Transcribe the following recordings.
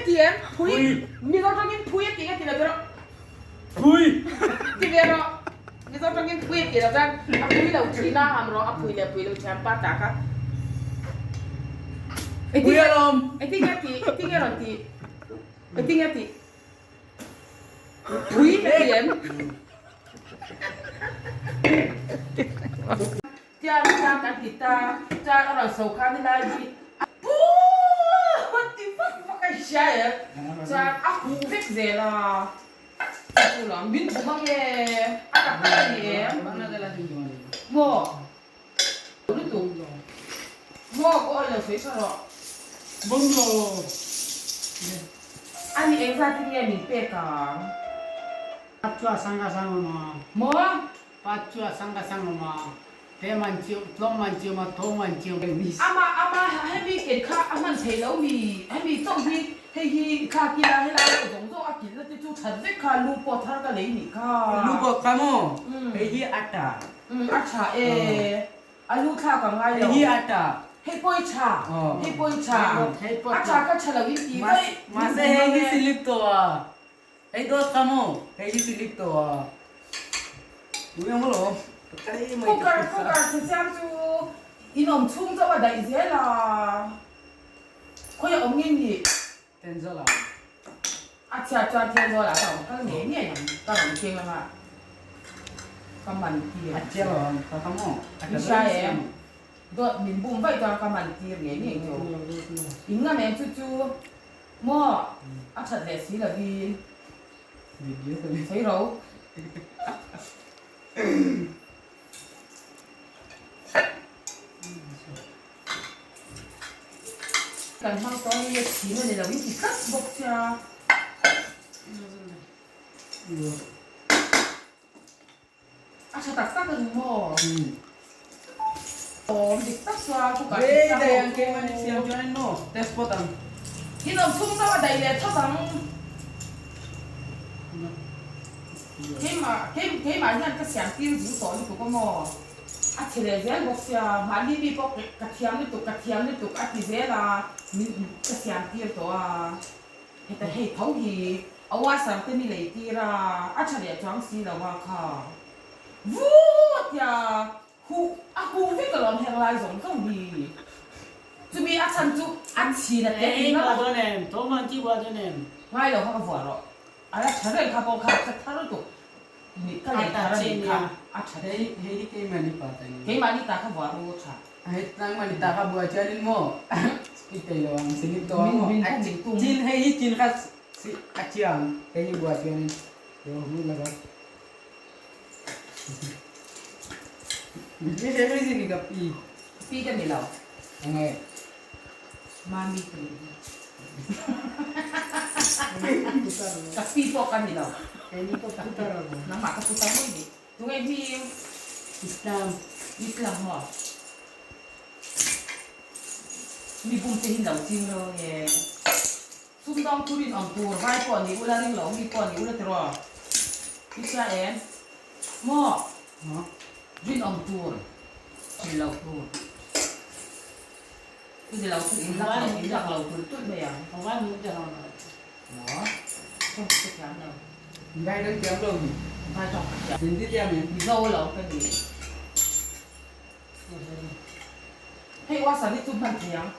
ti em? Phui. Mizo tawngin phui a ti nge ti lo ti rawh. Phui. Ti ve rawh. Mizo tawngin phui a ti lo chuan a phui lo thin a ham rawh a phui leh phui lo thiam pa tak a. Phui alawm. Engtin nge ti? Engtin nge rawn ti? Engtin nge ti? Phui a ti em? Tiang chuan kan ti ta, chuan a rawn so kha ni lai hi a pu ti vak vak a hria em, chuan a huh vek zel a, chu lam min hmu mang e, a tak tak a ni em, maw lutuk, maw ka awih lo sawi tha rawh. Bawnglaw. A ni engzat in nge min pek ang? Chua sanga sang awm a. Maw? Pa chu a sang a sang awm a, te man chiu, tlawng man chiu ma, tho man chiu. Ama ama hemi ken kha a hman thei lo mi, hemi chauh hi hei hi i thlak ila helai pawh zawng zawng a kilh na te chu that vek kha lu pawh thar ka lei nih kha. Lu pawh kha maw? Hei hi a tha. Umm a tha e, a lu thlak a ngai lo. Hei hi a tha. Hei pawh i tha, hei pawh i tha. A tha kha tha lo in ti vaih. Mahse hei hi silip tawh a. Hei dawt kha maw? Hei hi silip tawh a. Ui ang maw? Cooker cooker che chiang chu in awm chhung chauh a daih zel a. Khawi a awm nge ni? Thenzawl ah. A chhiat chuan Thenzawl ah ka awm kal ngei ngei ang. Ka rawn keng anga ka man tir. A chiang lo ang kha kha maw? A tha dawn em? Dawt min bum vaih chuan ka man tir ngei ngei chu. In ngam em chu chu. Maw? A that leh si lovin sawi ro. Kan hmang tawh hi a chhin a ni lo in ti tlat bawk sia. A tha tak tak a ni maw? Awm dik tak chuan cooker hi siam ho chu. Siam chuan in maw test pot ang. In awm chhung chauh a daih leh thawt ang. Keimah keimah hian ka siam tir zing tawh lutuk a maw? A chhe leh zel bawk sia, mahni mi pawh ka thiam lutuk ka thiam lutuk a ti zel a, min ka siam tir tawh a. Heta hei tho hi a washer te mi lei tir a, a tha leh chuang si lo a kha. Vut tia huh a huh vek alawm heng lai zawng zawng hi. Chumi a chhan chu a chhin a te tih Engah dawn em? Tho man chi buah dawn em? Ngai lo kha ka vuah rawh. A la tha reng kha pawh kha ka thar lutuk. Ni ka lei thar a nih kha a tha Hei hei hi keimahni pa ta ni. Keimahni ta kha vuah ru tha. Hei nangmahni ta kha buai chuanin maw i thei lo ang silip tawh ang maw. Min min min tum. Chin hei hi chin kha si a chiang hei hi buai chuanin lo hmu la ka. Mi hre hre ni ka pi. Pi ka ni lo. Angai. Mami ka ni. Ka pi pawh ka ni lo. Nangmah ka putar mai ni. Tunge hming? Islam. Islam maw? Mi bum te hi lo ching lo nge? Sumdawng turin awm tur vai pawh ni ula ring lo mi pawh ni ula tiraw? I hria em? Maw? Rinawm tur, hrilh lo tur. Chuni lo chu in lak lo, in lak lo tulh tulh mai ang. Maw? Tawng ka thiam lo. Vai tawng thiam lo ni. Vai tawng ka thiam. Hindi thiam em? Mizo lo ka ni. Hei wasa hi chu hman thei ang.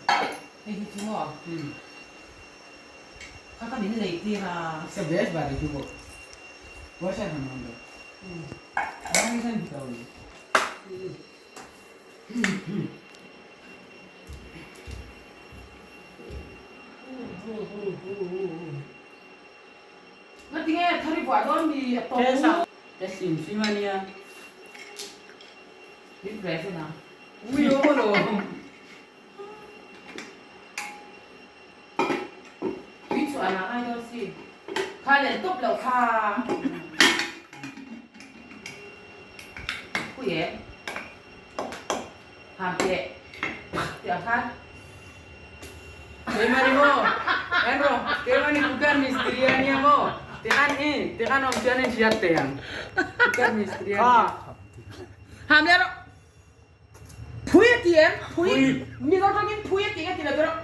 Hei hi chu maw? Kha kha min lei tir a. Sa best bari chu bawk. Wasa han awm lo. Mami san bitaw ni. Ngatinge thari buah dawn mi a tawp. Ka hlim hlim a nia. Min present a. Ui aw lo. Tui chu a la ngai dawn si. Kha len tawp loh kha. Pui e. Ham teh. Tih ang khan. Keimah ni maw? En rawh, keimah ni cooker mistiri a nia maw? Tikhan i, tikhan awm chuan in hriat teh ang. Cooker mistiri a nia. Ham leh rawh. Phui a ti em? Phui. Mizo tawngin phui a ti nge ti lo ti rawh.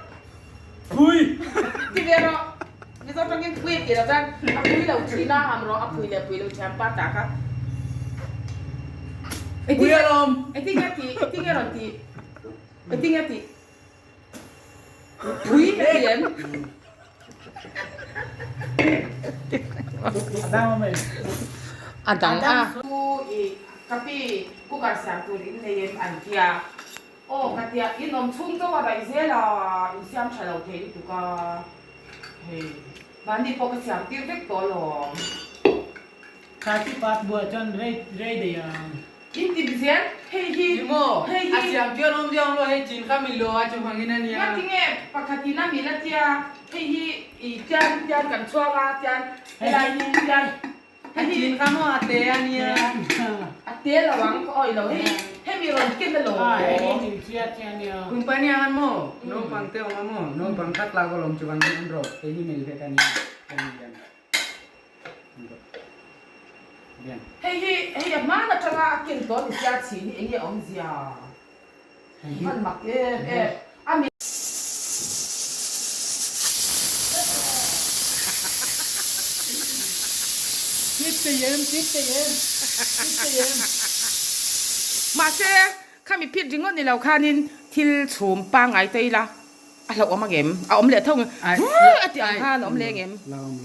Phui. Ti ve rawh. Mizo tangin pui a tih loh chuan a pui lo thin a, ham rawh a pui leh pui lo thiam pa ta kha. Pui alawm. Engtin nge tih? Engtin nge rawn tih? Engtin nge tih? Pui ka ti em? A dang awm em? A dang a. Pu i ka pi cooker siam tur in nei em an tia. Aw ka tia in awm chhung chauh a daih zel a, in siam tha lo thei lutuk a. Hei mahni pawh ka siam tir vek tawh alawm. Thati pat buah chuan rei rei daih ang. In ti zel, hei hi, Ni maw? hei A hi. siam chuan awm diau lo, hei chin kha min lo a chu hmangin a nia. Ngati nge pakhat in a min a tia, hei hi i tian tian kan chhuang a tian helai hi tian A hei hi. chin kha maw a te a nia. A te lo ang ka awih lo, hei hemi rawn ken a lo. A hei hi min tia tia nia. Company ah khan maw naupang te awm a maw, naupang kha tlak alawm chu vangin an rawh, hei hi mil vek a nia, tian lian. Hei hi hei a hman atanga a ken tawh ni sia chhin hi enge awmzia hman mak em em a mi. Mahse khami phit ringawt ni lo khanin thil chhum pangngai ta ila. A hlauh awm angem? A awm leh tho nge? Vuii a tih ang khan a awm leh angem?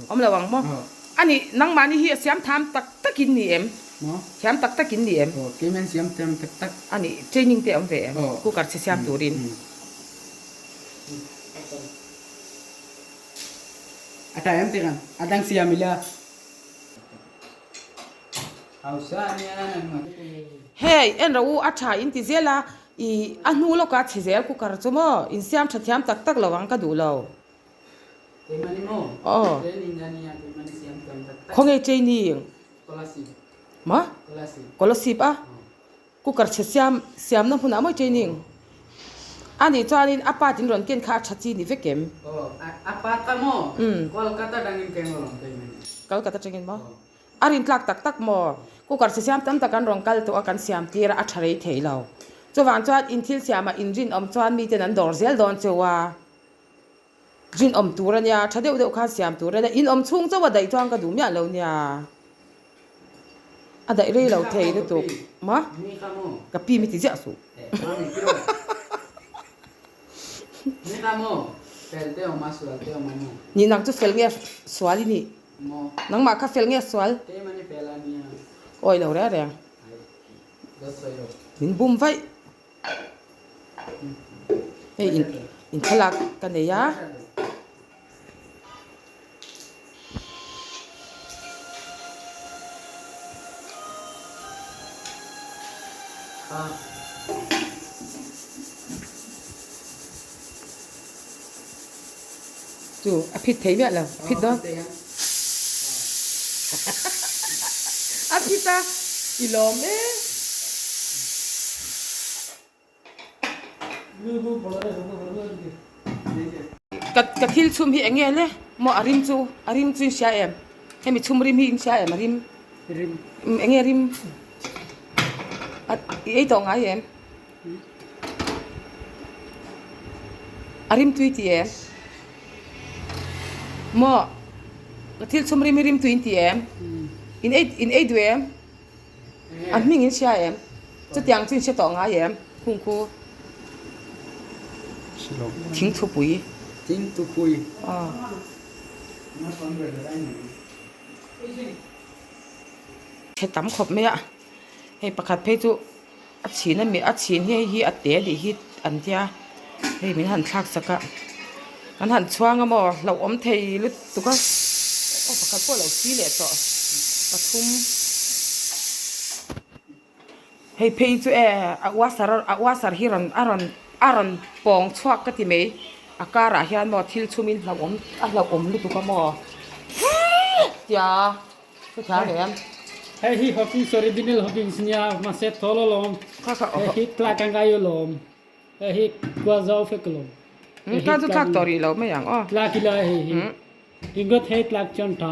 Awm lo ang maw? A nih, nangmahni hi a siam tham tak takin ni em? Thiam tak takin ni em? A nih, training te a awm ve em? Cooker chhe siam turin. Hei, en rawh u, a tha in ti zel a, I a hnu lawka chhe zel cooker chu maw insiam tha thiam tak tak lo ang ka duh lo. Aw. Khawnge training? Maw? Kolasib a? Cooker chhe siam siamna hmunah maw training? A nih chuanin a part in rawn ken kha a tha chi ni vek em? Kolkata tangin maw? A rintlak tak tak maw? Cooker chi siam tam tak an rawn kal tawh a, kan siam tir a, a tha rei thei lo. Chuvang chuan in thil siamah in rinawm chuan miten an dawr zel dawn cheu a, rinawm tur a nia, tha deuh deuh khan siam tur a nia, in awm chhung chauh a daih chuan ka duh miah lo nia. A daih rei lo thei lutuk maw? Ka pi mi ti ziah suh. Nih nang chu fel nge sual i nih? Nangmah kha fel nge sual? Awi lo reng reng. Min bum vaih. Hei in in thlalak ka nei a. Chu a phit thei miah lo, a phit dawn. A phit a, i lawm e. Ka thil chhum hi eng nge le? Maw a rim chu, a rim chu in hria em? Hemi chhum rim hi in hria em a rim? Rim. Eng nge rim? I ei tawh ngai em? A rim tui ti em? Maw ka thil chhum rim hi rim tui in ti em? In ei in ei duh em? A hming in hria em? Chutiang chu in hre tawh ngai em? Khung khu Thingthupui. Thingthupui. Aw. Chhe tam khawp mai a, hei pakhat phei chu a chhin a mi a chhin hi hei hi a te tih hi an tia hei min han thlak sak a an han chhuang a maw hlauhawm thei lutuk a aw pakhat pawh a lo thi leh tawh pathum hei phei chu e a uasar a uasar hi rawn a rawn a rawn pawng chhuak ka ti mai a karah hian maw thil chhumin hlauhawm a hlauhawm lutuk a maw tia. Hei hi Hawkins original Hawkins nia mahse thawl alawm. Hei hi tlak a ngai alawm. Hei hi kua zau fek alawm. Ka chu tlak tawh rih lo mai ang aw. Tlak ila hei hi. Ringot hei tlak chuan tha.